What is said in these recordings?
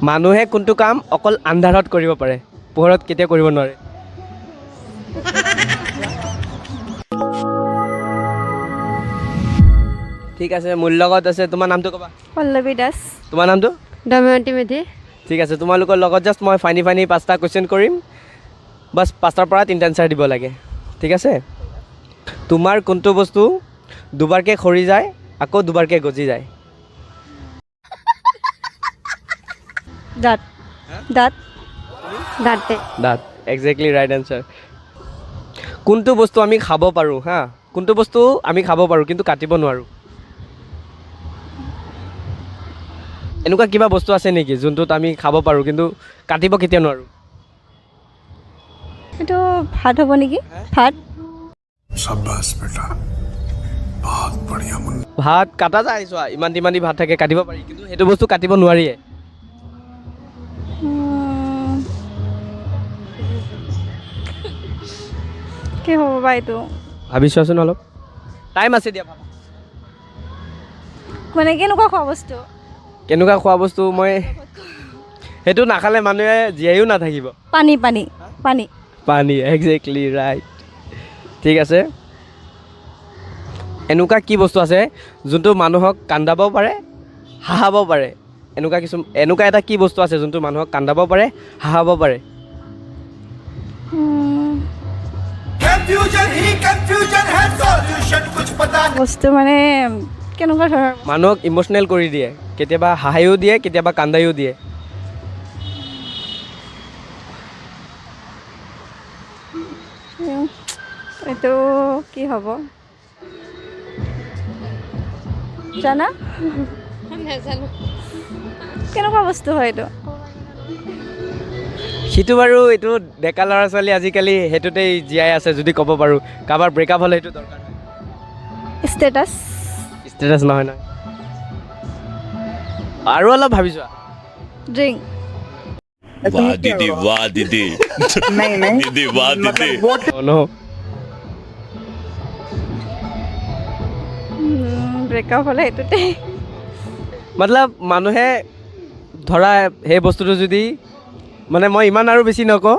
মানুহে কোনটো কাম অকল আন্ধাৰত কৰিব পাৰে, পোহৰত কেতিয়াও কৰিব নোৱাৰে? ঠিক আছে, মোৰ লগত আছে, তোমাৰ নামটো ক'বা? পল্লৱী দাস। তোমাৰ নামটো? দময়ন্তী মেধি। ঠিক আছে, তোমালোকৰ লগত জাষ্ট মই ফাইনি ফাইনি পাঁচটা কুৱেশ্যন কৰিম, বাছ পাঁচটাৰ পৰা তিনিটা এনচাৰ দিব লাগে, ঠিক আছে? তোমাৰ কোনটো বস্তু দুবাৰকৈ সৰি যায় আকৌ দুবাৰকৈ গজি যায়? দাঁত। দাঁত। দাঁতে। দাঁত, একজেক্টলি ৰাইট এনচাৰ। কোনটো বস্তু আমি খাব পাৰোঁ, হা, কোনটো বস্তু আমি খাব পাৰোঁ কিন্তু কাটিব নোৱাৰোঁ? এনেকুৱা কিবা বস্তু আছে নেকি যোনটোত আমি খাব পাৰোঁ কিন্তু কাটিব কেতিয়াও নোৱাৰোঁ? এইটো ভাত হ'ব নেকি? ভাত। शाबाश बेटा, बहुत बढ़िया मुन्ना। ভাত কাটা যায়, চোৱা, ইমান ইমান দি ভাত থাকে, কাটিব পাৰি, কিন্তু সেইটো বস্তু কাটিব নোৱাৰিয়ে। কি হ'ব বা এইটো? ভাবি চোৱাচোন, অলপ টাইম আছে দিয়া, ভাবা। মানে কেনেকুৱা খোৱা বস্তু? কেনেকুৱা খোৱা বস্তু, মই সেইটো নাখালে মানুহে জীয়াইও নাথাকিব। পানী, পানী, পানী। পানী, একজেক্টলি ৰাইট। ঠিক আছে, এনেকুৱা কি বস্তু আছে যোনটো মানুহক কান্দাব পাৰে, হাঁহাব পাৰে? এনেকুৱা কিছু, এনেকুৱা এটা কি বস্তু আছে যোনটো মানুহক কান্দাব পাৰে, হাঁহাব পাৰে? कंफ्यूजन ही कंफ्यूजन है, सॉल्यूशन कुछ पता। বস্তু মানে কেনেকুৱা ধৰণৰ? মানুহক ইম'চনেল কৰি দিয়ে, কেতিয়াবা হাঁহিও দিয়ে, কেতিয়াবা কান্দাইও দিয়ে। এইটো কি হ'ব জানা? নাজানো। কেনেকুৱা বস্তু হয় এইটো? সিটো বাৰু এইটো ডেকা ল'ৰা ছোৱালী আজিকালি সেইটোতেই জীয়াই আছে যদি ক'ব পাৰোঁ। কাৰোবাৰ ব্ৰেকআপ হ'লে সেইটো দৰকাৰ হয়। ষ্টেটাছ? ষ্টেটাছ নহয়, নহয়। আৰু অলপ ভাবি চোৱা। ড্ৰিংক? वाह दीदी, वाह दीदी, नहीं नहीं दीदी, वाह दीदी। ন। ব্ৰেকআপ হ'লে সেইটোতে। মতলব মানুহে ধৰা সেই বস্তুটো যদি, মানে মই ইমান আৰু বেছি নকওঁ,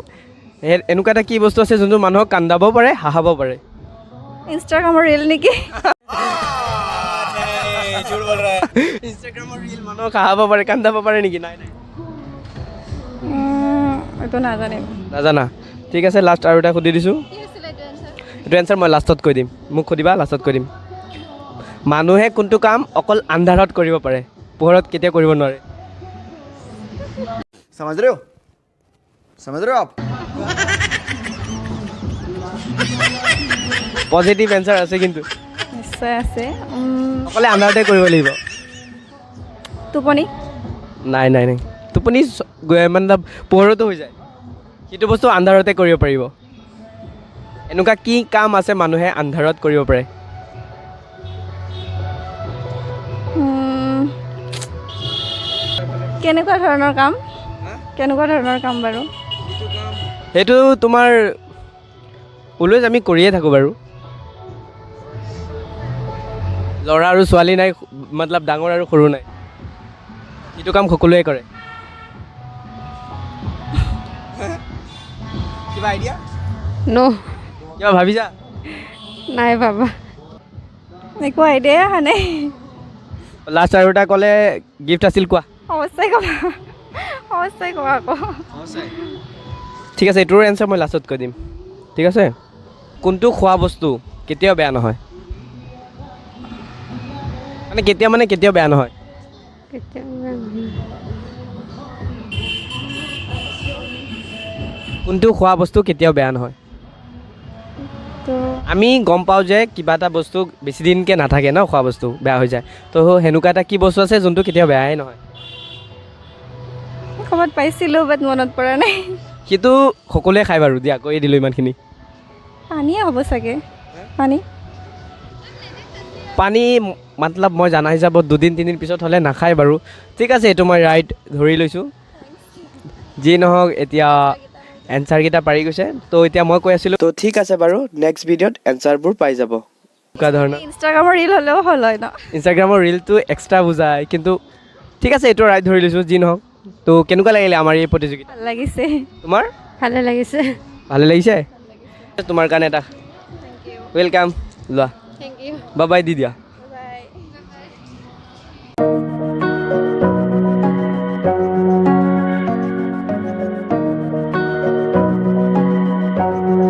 সেই এনেকুৱা এটা কি বস্তু আছে যোনটো মানুহক কান্দাব পাৰে, হাঁহাব পাৰে? ইনষ্টাগ্ৰামৰ ৰিল নেকি? ইনষ্টাগ্ৰামৰ ৰিল মানুহক হাঁহাব পাৰে, কান্দাব পাৰে নেকি? নাই নাই। এইটো নাজানিম। নাজানা, ঠিক আছে। লাষ্ট আৰু এটা সুধি দিছোঁ। এইটো এনচাৰ মই লাষ্টত কৈ দিম। মোক সুধিবা, লাষ্টত কৈ দিম। মানুহে কোনটো কাম অকল আন্ধাৰত কৰিব পাৰে, পোহৰত কেতিয়াও কৰিব নোৱাৰে? समझ रहे हो? समझ रहे हो आप? পজিটিভ এনচাৰ আছে কিন্তু। নিশ্চয় আছে। অকলে আন্ধাৰতে কৰিব লাগিব। টোপনি? নাই নাই নাই, টোপনি মানে পোহৰতো হৈ যায়। সেইটো বস্তু আন্ধাৰতে কৰিব পাৰিব। এনেকুৱা কি কাম আছে মানুহে আন্ধাৰত কৰিব পাৰে? কেনেকুৱা ধৰণৰ কাম, কেনেকুৱা ধৰণৰ কাম বাৰু? সেইটো তোমাৰ অলৱেজ আমি কৰিয়ে থাকোঁ বাৰু। ল'ৰা আৰু ছোৱালী নাই, মতলব ডাঙৰ আৰু সৰু নাই, সেইটো কাম সকলোৱে কৰে। কিবা আইডিয়া? ন। কিবা ভাবিছা? নাই ভাবা। একো আইডিয়াই অহা নাই। লাষ্ট আৰু এটা ক'লে গিফ্ট আছিল, কোৱা। সঁচাই ক'বা? সঁচাই কোৱা আকৌ। ঠিক আছে, এইটোৰ এনচাৰ মই লাষ্টত কৈ দিম, ঠিক আছে? কোনটো খোৱা বস্তু কেতিয়াও বেয়া নহয়, মানে কেতিয়াও, মানে কেতিয়াও বেয়া নহয়? কেতিয়াও। কোনটো খোৱা বস্তু কেতিয়াও বেয়া নহয়? তো আমি গম পাওঁ যে কিবা এটা বস্তু বেছি দিনকৈ নাথাকে ন, খোৱা বস্তু বেয়া হৈ যায়। তো সেনেকুৱা এটা কি বস্তু আছে যোনটো কেতিয়াও বেয়াই নহয়? ক'ৰবাত পাইছিলোঁ, বাট মনত পৰা নাই। সেইটো সকলোৱে খাই বাৰু, দিয়া, কৈয়ে দিলোঁ ইমানখিনি। পানীয়ে হ'ব চাগে, পানী। পানী মতলব মই জানা হিচাপত দুদিন তিনিদিন পিছত হ'লে নাখায় বাৰু। ঠিক আছে, এইটো মই ৰাইট ধৰি লৈছোঁ। যি নহওক, এতিয়া এনচাৰকেইটা পাৰি গৈছে। তো এতিয়া মই কৈ আছিলোঁ, তো ঠিক আছে বাৰু, নেক্সট ভিডিঅ'ত এনচাৰবোৰ পাই যাব। এনেকুৱা ধৰণৰ। ইনষ্টাগ্ৰামৰ ৰিল হ'লেও হ'ল হয় ন? ইনষ্টাগ্ৰামৰ ৰিলটো এক্সট্ৰা বুজায় কিন্তু। ঠিক আছে, এইটো ৰাইট ধৰি লৈছোঁ, যি নহওক। তো কেনেকুৱা লাগিলে আমাৰ এই প্ৰতিযোগিতা? ভাল লাগিছে। তোমাৰ? ভালে লাগিছে। ভালে লাগিছে। তোমাৰ কাৰণে এটা welcome, লোৱা। Thank U. বাবাই দি দিয়া।